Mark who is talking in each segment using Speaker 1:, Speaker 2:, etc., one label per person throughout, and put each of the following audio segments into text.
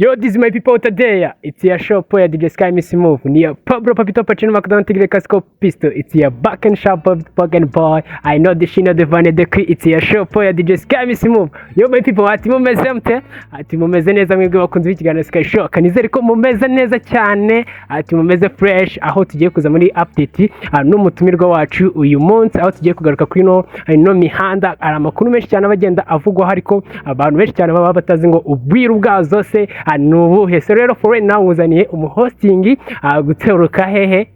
Speaker 1: Yo, this is my people today. It's your show, Poya DJ Sky Miss Move. Ni Pablo Papito Pacino McDonald Tigre Casco Pistol. It's your back and sharp fucking boy. I know the shino the van the key. It's your show, Poya DJ Sky Miss Move. Yo, my people, ati mumeze mute? Ati mumeze neza mwebwe bakunzi b'ikiganiro Sky Show. Kanizere ko mumeze neza cyane. Ati mumeze fresh aho tugiye kuza muri update n'umutumirwa wacu uyu munsi, aho tugiye kugaruka kuri no mihanda. Hari amakuru menshi cyane abagenda avugwaho, ariko abantu benshi cyane baba batazi ngo ubwiru bwazo se ni ubuhe. So rero, for right now nkuzaniye umuhosting guteruka hehe?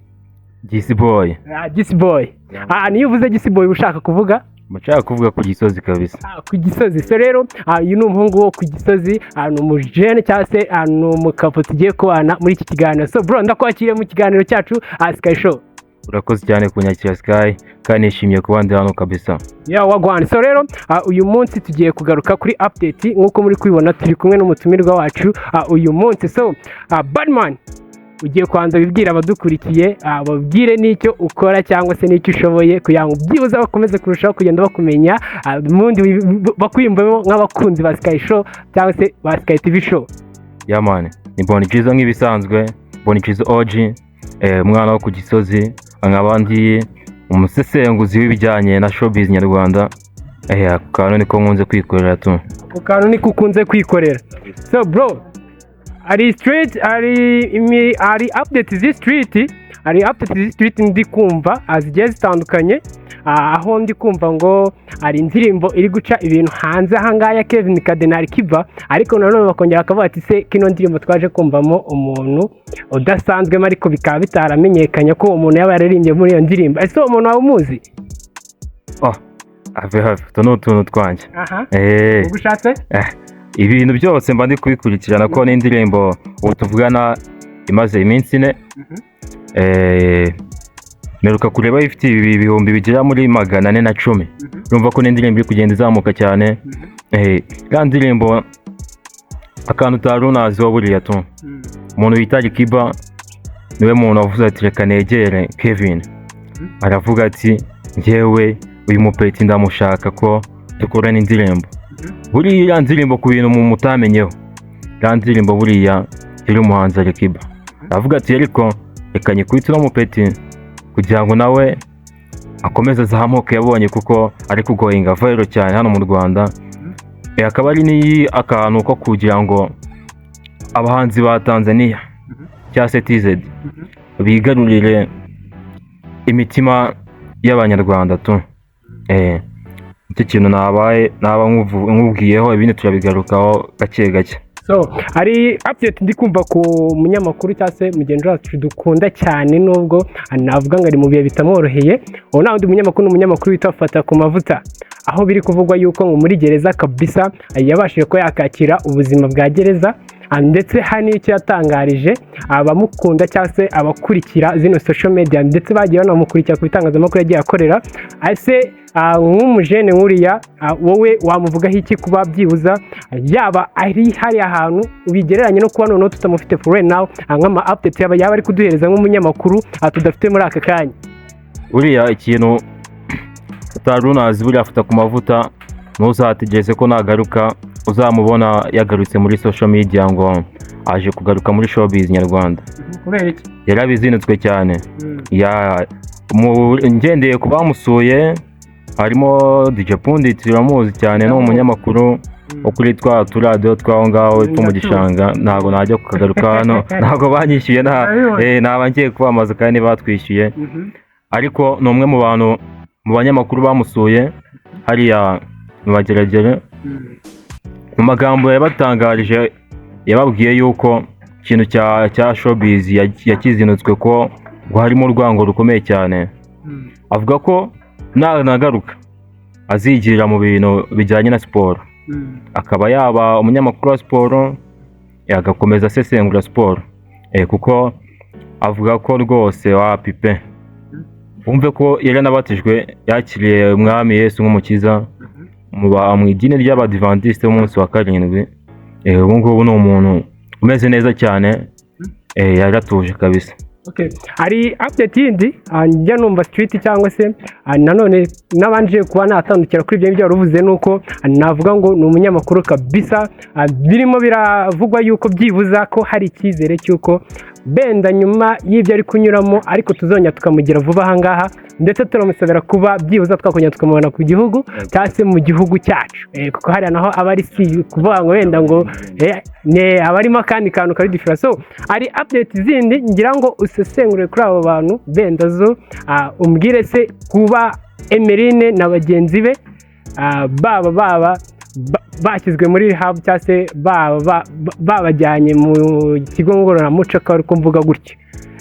Speaker 2: Gisi boy.
Speaker 1: Gisi boy. Niyo uvuze Gisi boy ushaka kuvuga?
Speaker 2: Mushaka kuvuga ku Gisozi kabisa.
Speaker 1: Ku Gisozi. So rero uyu ni umuhungu wo ku Gisozi, ni umujene cyangwa se ni umukapo tugiye kubana muri iki kiganiro. So bro, ndakwakiriye mu kiganiro cyacu Sky Show.
Speaker 2: Urakoze cyane kunyakira, Sky, kandi nishimiye kuba ndi hano kabisa.
Speaker 1: Yeah, wagwan. So rero uyu munsi tugiye kugaruka kuri update. Nk'uko muri kubibona, turi kumwe n'umutumirwa wacu uyu munsi. So Badman, ugiye kubanza wibwira abadukurikiye, babwire n'icyo ukora cyangwa se n'icyo ushoboye, kugira ngo byibuze bakomeze kurushaho kugenda bakumenya, ubundi bakwiyumvemo nk'abakunzi ba Sky Show cyangwa se ba Sky TV Show.
Speaker 2: Yeah man, ni Boni Jizo nk'ibisanzwe, Boni Jizo OG, umwana wo ku Gisozi, nkaba ndi umusesenguzi w'ibijyanye na showbiz nyarwanda. Ako kantu niko nkunze kwikorera tu.
Speaker 1: Ako kantu niko ukunze kwikorera. So bro, hari street, hari update z'i street, hari update z'i street ndi kumva zigiye zitandukanye, aho ndi kumva ngo hari indirimbo iri guca ibintu hanze ahangaha ya Kevin Kade na Alikiba, ariko nanone bakongera bakavuga ati: "Se kino ndirimbo twaje kumvamo umuntu udasanzwemo?" Ariko bikaba bitaramenyekanye ko uwo muntu yaba yararirimbye muri iyo ndirimbo. Ese uwo muntu waba umuzi?
Speaker 2: Oh, have have, utu ni utuntu twanjye.
Speaker 1: Aha. Ubwo ushatse
Speaker 2: Ibintu byose mba ndi kubikurikirana, ko n'indirimbo ubu tuvugana imaze iminsi 4. Mperuka kureba ifite ibihumbi bigera muri 410. Urumva ko n'indirimbo iri kugenda izamuka cyane. Ya ndirimbo, akantu utari unaziho buriya tu, umuntu wita Alikiba niwe muntu wavuze ati: "Reka negere Kevin." Aravuga ati: "Njyewe uyu mupeti ndamushaka ko dukorana indirimbo." Buriya iriya ndirimbo, ku bintu mu mutamenyeho, iriya ndirimbo buriya iri umuhanzi Alikiba aravuga ati: "Ariko reka nyikubite uno mupeti kugira ngo nawe akomeze azamuke." Yabonye kuko ari kugoinga viral cyane hano mu Rwanda. Akaba ari n'iyi akantu ko kugira ngo abahanzi ba Tanzania cyangwa se TZ bigarurire imitima y'Abanyarwanda tu. Nicyo kintu nabaye naba nkubwiyeho, ibindi turabigarukaho gake gake.
Speaker 1: So hari update ndi kumva ku munyamakuru cyangwa se mugenzi wacu dukunda cyane, nubwo navuga ngo ari mu bihe bitamworoheye. Uwo nta wundi munyamakuru, ni umunyamakuru witwa Fata ku Mavuta, aho biri kuvugwa yuko ngo muri gereza kabisa yabashije kuba yakakira ubuzima bwa gereza, ndetse hari n'icyo yatangarije abamukunda cyangwa se abakurikira zino social media, ndetse bagiye banamukurikira ku bitangazamakuru yagiye akorera. Ese nk'umujene nk'uriya, wowe wamuvugaho iki, kuba byibuza yaba ari hariya hantu, ubigereranye no kuba noneho tutamufite for right now, nk'ama update yaba ari kuduhereza nk'umunyamakuru tudafite muri aka kanya?
Speaker 2: Buriya ikintu utari unazi, buriya Afata ku Mavuta ntuzategereze ko nagaruka uzamubona yagarutse muri social media, ngo aje kugaruka muri showbiz nyarwanda.
Speaker 1: Kubera iki?
Speaker 2: Yarabizinutswe cyane. Ya, ngendeye ku bamusuye, harimo DJ Pundit, uramuzi cyane, ni umunyamakuru wo kuri twa turadiyo tw'aho ngaho two mu gishanga. Ntabwo najya kukagaruka hano, ntabwo banyishyuye, naba ngiye kubamaza kandi batwishyuye. Ariko ni umwe mu bantu, mu banyamakuru bamusuye hariya mu Mageragere. Mu magambo yabatangarije, yababwiye yuko ikintu cya showbiz yakizinutswe, ko ngo harimo urwango rukomeye cyane. Avuga ko nanagaruka azigira mu bintu bijyanye na siporo, akaba yaba umunyamakuru wa siporo, agakomeza asesengura siporo, kuko avuga ko rwose wapi pe. Wumve ko yaranabatijwe, yakiriye Umwami Yesu nk'umukiza mu idini ry'Abadivantisite b'umunsi wa karindwi. Ubu ngubu ni umuntu umeze neza cyane, yaratuje kabisa.
Speaker 1: Okay. Hari update yindi njya numva street cyangwa se nanone nabanje kuba natandukira kuri ibyo ngibyo wari uvuze, nuko navuga ngo ni umunyamakuru kabisa. Birimo biravugwa yuko byibuza ko hari icyizere cy'uko benda nyuma y'ibyo ari kunyuramo, ariko tuzongera tukamugira vuba aha ngaha, ndetse turamusabira kuba byibuza twakongera tukamubona ku gihugu cyangwa se mu gihugu cyacu. Kuko hariya naho aba ari si kuvuga ngo wenda ngo ne aba arimo akandi kantu kari different. So hari update zindi ngira ngo usesengure kuri abo bantu benda zo, umbwire se kuba Emeline na bagenzi be baba bashyizwe muri rehab cyangwa se baba babajyanye mu kigo ngororamuco, akaba ari ko mvuga gutyo,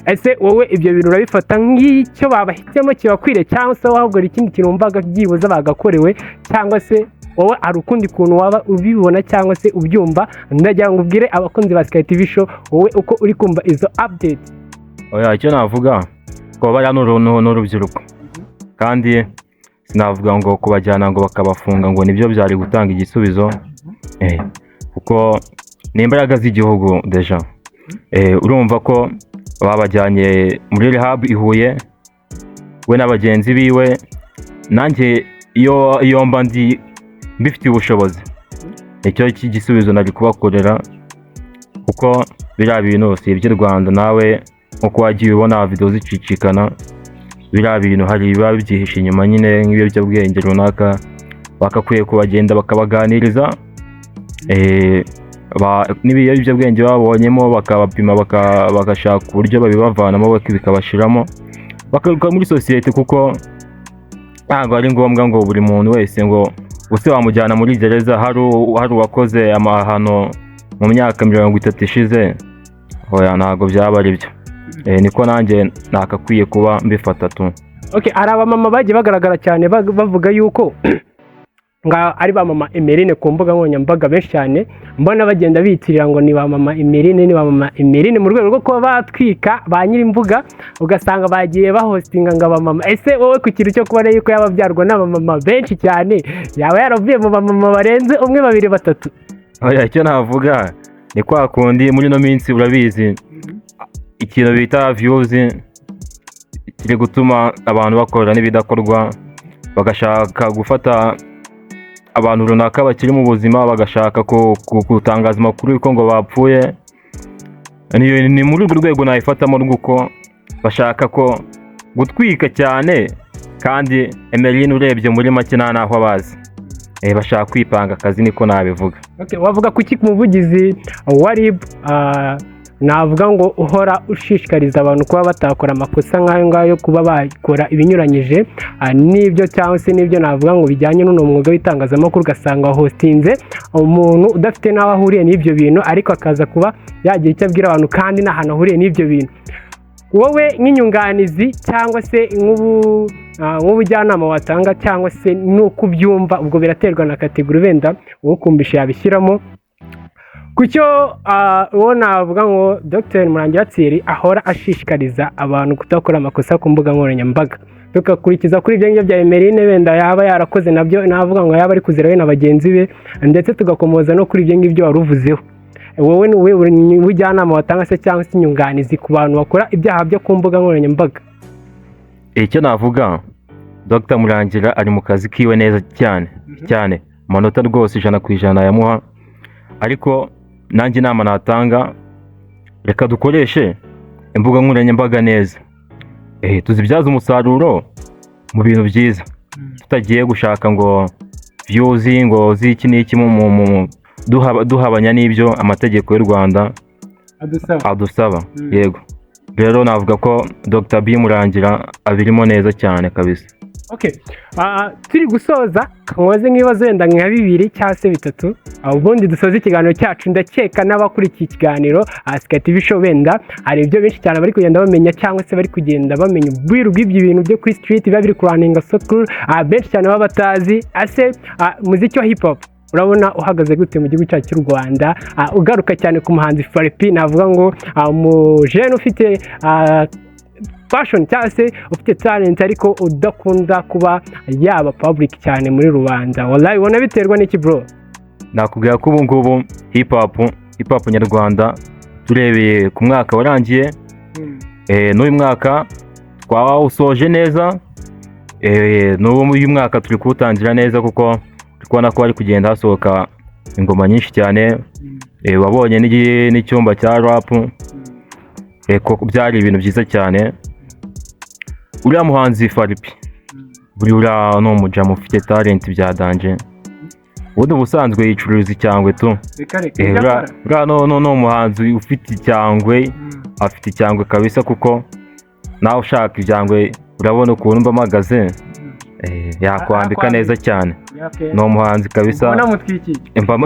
Speaker 1: ese wowe ibyo bintu urabifata nk'icyo babahitiyemo kibakwiriye, cyangwa se ahubwo hari ikindi kintu wumvaga byibuze bagakorewe, cyangwa se wowe hari ukundi kuntu waba ubibona cyangwa se ubyumva? Ndagira ngo ubwire abakunzi ba Sky TV Show wowe uko uri kumva izo update.
Speaker 2: Oya, icyo navuga ko bariya ni urubyiruko, kandi sinavuga ngo kubajyana ngo bakabafunga ngo nibyo byari gutanga igisubizo, kuko ni imbaraga z'igihugu déjà. Urumva ko babajyanye muri rehab i Huye, we na bagenzi biwe. Nanjye iyo mba ndi mbifitiye ubushobozi, icyo cy'igisubizo nari kubakorera, kuko biriya bintu si iby'u Rwanda. Nawe nkuko wagiye ubona video zicicikana, biriya bintu hari ibiba bibyihishe inyuma nyine nk'ibiyobyabwenge runaka. Bakakwiye kubagenda bakabaganiriza, n'ibiyobyabwenge babonyemo bakabapima, bagashaka uburyo babibavanamo, bikabashiramo, bakagaruka muri sosiyete, kuko ntabwo ari ngombwa ngo buri muntu wese ngo use wamujyana muri gereza. Hari uwakoze amahano mu myaka 30 ishize? Oya, ntabwo byaba ari byo. Niko nanjye nakakwiye kuba mbifata tu.
Speaker 1: Okay, hari abamama bagiye bagaragara cyane bavuga yuko nga ari ba mama Emeline ku mbuga nkoranyambaga benshi cyane, mbona bagenda bitirira ngo ni ba mama Emeline, ni ba mama Emeline, mu rwego rwo kuba batwika ba nyir'imbuga, ugasanga bagiye bahostinga ngo abamama. Ese wowe ku kintu cyo kubona yuko yaba abyarwa n'abamama benshi cyane, yaba yaravuye mu bamama barenze umwe, babiri, batatu?
Speaker 2: Oya, icyo navuga ni kwa kundi muri ino minsi urabizi, ikintu bita views kiri gutuma abantu bakora n'ibidakorwa, bagashaka gufata abantu runaka bakiri mu buzima, bagashaka gutangaza amakuru y'uko ngo bapfuye. Ni muri urwo rwego nayifatamo, rw'uko bashaka ko gutwika cyane, kandi Emeline urebye muri make nta n'aho abazi. Bashaka kwipanga akazi, niko nabivuga.
Speaker 1: Okay, wavuga kuki ku muvugizi wa RIB, navuga ngo uhora ushishikariza abantu kuba batakora amakosa nk'ayo ngayo, kuba bakora ibinyuranyije n'ibyo cyangwa se n'ibyo navuga ngo bijyanye n'uno mwuga w'itangazamakuru, ugasanga hostinze umuntu udafite n'aho ahuriye n'ibyo bintu, ariko akaza kuba yagira icyo abwira abantu kandi nta hantu ahuriye n'ibyo bintu? Wowe nk'inyunganizi cyangwa se nk'ubujyanama watanga, cyangwa se n'uko ubyumva, ubwo biraterwa na category wenda uwo kumvisha yabishyiramo, ku cyo uwo navuga ngo Dr Murangira Thierry ahora ashishikariza abantu kudakora amakosa ku mbuga nkoranyambaga, tugakurikiza kuri ibyo ngibyo bya Emeline wenda yaba yarakoze nabyo, navuga ngo yaba ari kuzira we na bagenzi be, ndetse tugakomoza no kuri ibyo ngibyo wari uvuzeho, wowe ni ubuhe bujyanama watanga se cyangwa se inyunganizi ku bantu bakora ibyaha byo ku mbuga nkoranyambaga?
Speaker 2: Icyo navuga, Dr Murangira ari mu kazi kiwe neza cyane cyane, amanota rwose 100% yamuha. Ariko nanjye inama natanga, reka dukoreshe imbuga nkoranyambaga neza, tuzibyaze umusaruro mu bintu byiza, tutagiye gushaka ngo views ngo z'iki n'iki duhabanya n'ibyo amategeko y'u Rwanda
Speaker 1: adusaba.
Speaker 2: Adusaba. Yego, rero navuga ko Dr B Murangira abirimo neza cyane kabisa.
Speaker 1: Okay. Turi gusoza, nkoze nk'ibibazo wenda nka bibiri cyangwa se bitatu, ubundi dusoze ikiganiro cyacu. Ndakeka n'abakurikiye ikiganiro Sky TV Show wenda hari ibyo benshi cyane bari kugenda bamenya, cyangwa se bari kugenda bamenya ubwiru bw'ibyo bintu byo kuri street biba biri kuraninga sokuru, benshi cyane baba batazi. Ase muziki wa hip hop urabona uhagaze gute mu gihugu cyacu cy'u Rwanda? Ugaruka cyane ku muhanzi Faripi, navuga ngo umujene ufite passion cyangwa se ufite talent, ariko udakunda kuba yaba public cyane muri rubanda, wallahi ubona biterwa n'iki, bro?
Speaker 2: Nakubwira ko ubu ngubu hip hop nyarwanda, turebeye ku mwaka warangiye. N'uyu mwaka twawusoje neza. N'ubu uyu mwaka turi kuwutangira neza, kuko turi kubona ko hari kugenda hasohoka ingoma nyinshi cyane. Wabonye n'icyumba cya rap. Koko byari ibintu byiza cyane. Uriya muhanzi Faripi, buriya ni umujama ufite talent bya danger. Ubundi ubusanzwe yicuruza icyangwe tu.
Speaker 1: Reka reka.
Speaker 2: Uriya no ni umuhanzi ufite icyangwe, afite icyangwe kabisa, kuko nawe ushaka ibyangwe urabona ukuntu mba mpagaze. Yakwambika neza cyane, ni umuhanzi kabisa.
Speaker 1: Ubona mutwikiye.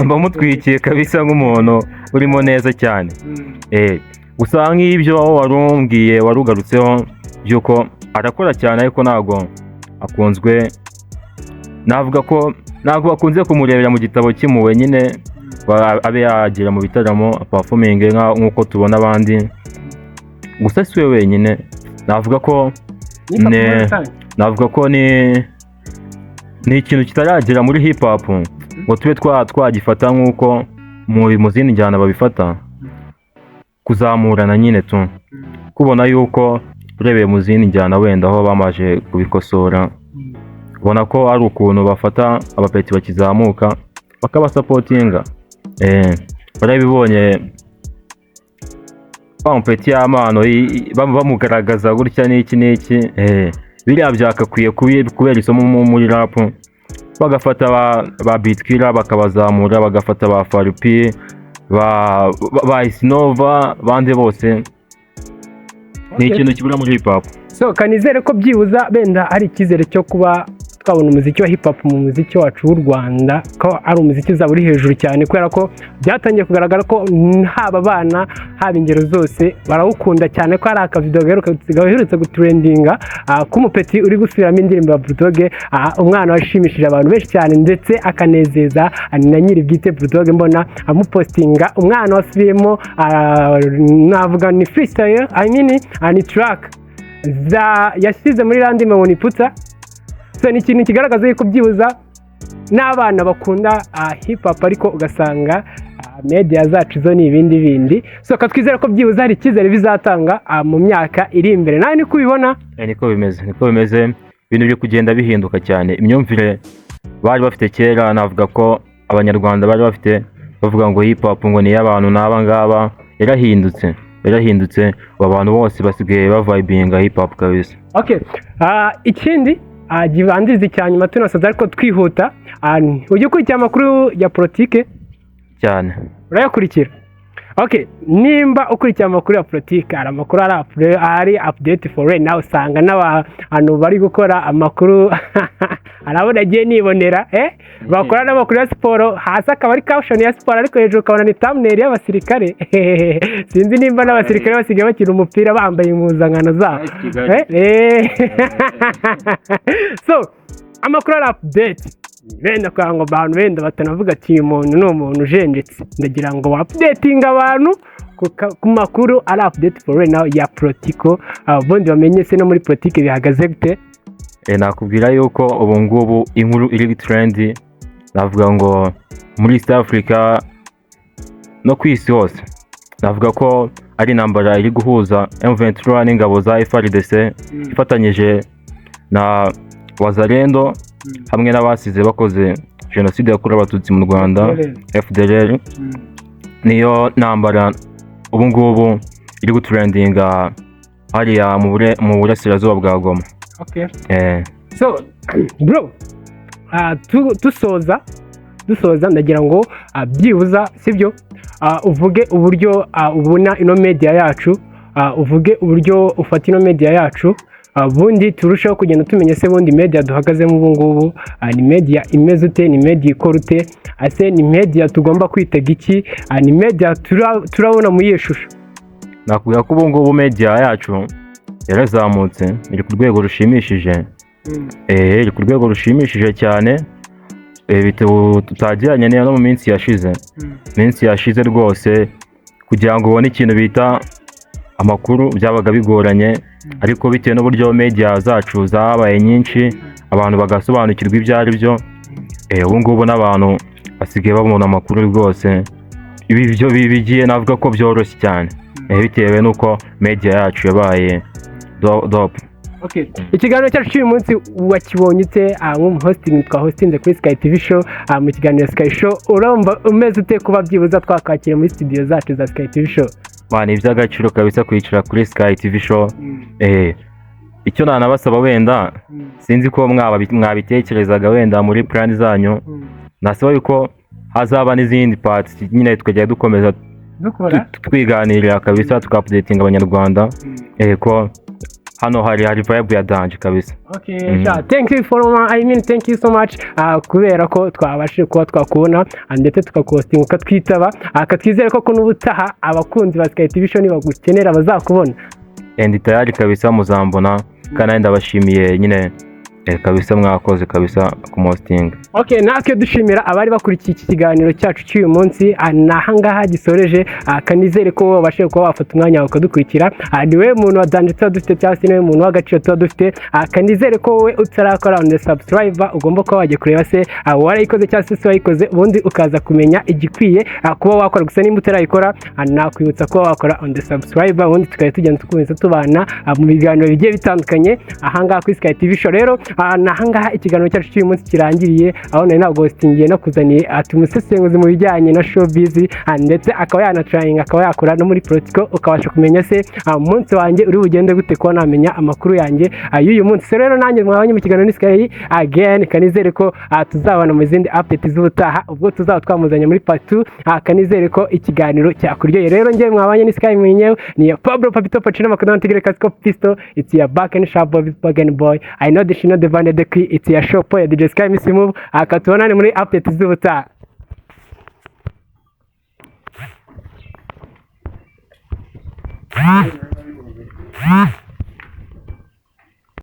Speaker 2: Mba mutwikiye kabisa nk'umuntu urimo neza cyane. Gusa nk'ibyo wari umbwiye, wari ugarutseho by'uko arakora cyane ariko ntabwo akunzwe, navuga ko ntabwo bakunze kumurebera mu gitabo cy'impuhwe nyine, abe yagera mu bitaramo aperforminge nk'uko tubona abandi. Gusa si we wenyine, navuga ko navuga ko ni ikintu kitaragera muri hip hop ngo tube twagifata nk'uko mu zindi njyana babifata, kuzamurana nyine tu, kubona yuko urebeye mu zindi njyana wenda aho bamaze kubikosora, ubona ko ari ukuntu bafata abapeti bakizamuka bakabasupportinga. Barabibonye wa mupeti y'amano bamugaragaza gutya n'iki n'iki. Biriya byakakwiye kubera isomo muri rap, bagafata ba Bitkiller bakabazamura, bagafata ba Farupi, ba Isinova, bande bose. Ni ikintu kibura muri hip hop.
Speaker 1: So kanizere ko byibuza benda hari icyizere cyo kuba twabona umuziki wa hip hop mu muziki wacu w'u Rwanda, ko ari umuziki uzaba uri hejuru cyane, kubera ko byatangiye kugaragara ko haba abana, haba ingero zose barawukunda cyane, ko hari akavido gaherutse gutrendinga k'umupeti uri gusubiramo indirimbo ya Bulldog, umwana washimishije abantu benshi cyane ndetse akanezeza na nyiri bwite Bulldog. Mbona amupostinga umwana wasubiyemo, navuga ni freestyle, I mean, ni track za yashyize muri randime ngo ni putsa. So ni ikintu kigaragaza yuko byibuza n'abana bakunda hip hop, ariko ugasanga media zacu zo ni ibindi bindi. So katwizere ko byibuza hari icyizere bizatanga mu myaka iri imbere. Nawe niko ubibona?
Speaker 2: Niko bimeze, niko bimeze. Ibintu biri kugenda bihinduka cyane. Imyumvire bari bafite kera, navuga ko Abanyarwanda bari bafite bavuga ngo hip hop ngo ni iy'abantu n'aba ngaba, yarahindutse, yarahindutse. Ubu abantu bose basigaye bavibinga hip hop kabisa.
Speaker 1: Okay. Ikindi gibanziriza icya nyuma, tunasoza ariko twihuta, ujya ukurikira amakuru ya politike?
Speaker 2: Cyane.
Speaker 1: Urayakurikira? Okay, nimba ukurikira amakuru ya politike, hari amakuru ari update for right now, usanga n'abantu bari gukora amakuru, arabona agiye nibonera, bakora n'amakuru ya siporo, hasi akaba ari caption ya siporo, ariko hejuru ukabona ni thumbnail y'abasirikare. Sinzi nimba n'abasirikare basigaye bakina umupira bambaye impuzankano zabo. So amakuru ari update, benda kugira ngo abantu benda batanavuga ati uyu muntu ni umuntu ujenjetse, ndagira ngo updatinga abantu ku makuru ari update for right now ya politiko, ubundi bamenye se no muri politike bihagaze gute.
Speaker 2: Nakubwira yuko ubu ngubu inkuru iri trend, navuga ngo muri East Africa no ku isi hose, navuga ko ari intambara iri guhuza M23 n'ingabo za FARDC ifatanyije na Wazalendo hamwe n'abasize bakoze jenoside yakorewe Abatutsi mu Rwanda, FDLR. Niyo ntambara ubu ngubu iri gutrendinga hariya mu burasirazuba bwa Goma.
Speaker 1: So bro, dusoza ndagira ngo byibuza sibyo, uvuge uburyo ubona ino media yacu, uvuge uburyo ufata ino media yacu, bundi turusheho kugenda tumenya se bundi media duhagazemo ubu ngubu ni media imeze ute, ni media ikora ute, ese ni media tugomba kwitega iki, ni media turabona muri iyo shusho?
Speaker 2: Nakubwira ko ubu ngubu media yacu yarazamutse, iri ku rwego rushimishije. Iri ku rwego rushimishije cyane, bitewe tutagereranya no mu minsi yashize. Minsi yashize rwose kugira ngo ubone ikintu bita amakuru byabaga bigoranye, ariko bitewe n'uburyo media zacu zabaye nyinshi, abantu bagasobanukirwa ibyo ari byo, ubu ngubu n'abantu basigaye babona amakuru rwose. Ibi byo bigiye, navuga ko byoroshye cyane, bitewe n'uko media yacu yabaye dope.
Speaker 1: Okay. Ikiganiro cyacu cy'uyu munsi wakibonye ute? Nk'umuhosting twahostinze kuri Sky TV Show, mu kiganiro Sky Show, urumva umeze ute kuba byibuze twakwakira muri studio zacu za Sky TV Show?
Speaker 2: Man, iby'agaciro kabisa kwicara kuri Sky TV Show. Icyo nanabasaba wenda, sinzi ko mwabitekerezaga wenda muri plan zanyu, nasaba yuko hazaba n'izindi parts nyine, tukajya dukomeza
Speaker 1: dukora
Speaker 2: twiganirira kabisa, tukaupdatinga Abanyarwanda, ko hano hari vibe ya danger kabisa.
Speaker 1: Okay, sha, thank you for, I mean, thank you so much, kubera ko twabashije kuba twakubona, ndetse tukakuhostinga ukatwitaba, katwizere ko n'ubutaha abakunzi ba Sky TV Show nibagukenera bazakubona.
Speaker 2: And tayari kabisa, muzambona, kandi nanjye ndabashimiye nyine, kabisa mwakoze kabisa ku hosting.
Speaker 1: Okay, natwe dushimira abari bakurikiye iki kiganiro cyacu cy'uyu munsi. Ni ahangaha gisoreje. Kanizere ko wabashije kuba wafata umwanya wawe ukadukurikira. Ni wowe muntu wa danger tuba dufite, cyangwa se ni wowe muntu w'agaciro tuba dufite. Kanizere ko wowe utarakora on the subscribe ugomba kuba wajya kureba se warayikoze cyangwa se wayikoze, ubundi ukaza kumenya igikwiye kuba wakora. Gusa nimba utarayikora, nakwibutsa kuba wakora on the subscribe, ubundi tukajya tugenda dukomeza tubana mu biganiro bigiye bitandukanye ahangaha kuri Sky TV Show. Rero ni ahangaha ikiganiro cyacu cy'uyu munsi kirangiriye, aho nari naguhostingiye nakuzaniye ati umusesenguzi mu bijyanye na showbiz, ndetse akaba yanatrayinga, akaba yakora no muri politiko, ukabasha kumenya se umunsi wanjye uri bugende gute, kuba namenya amakuru yanjye y'uyu munsi. So rero nanjye mwabonye mu kiganiro ni Sky again. Kanizere ko tuzabana mu zindi update z'ubutaha, ubwo tuzaba twamuzanye muri part 2. Kanizere ko ikiganiro cyakuryoheye. Rero njye mwabanye ni Sky mwenyewe, ni ya Pablo Papito Pacino Makadon Tigre Casco Pisto. It's your back and sharp boy bargain boy. I know the she know the band the key. It's your show boy DJ Sky Miss Move. Tubonane muri update z'ubutaha.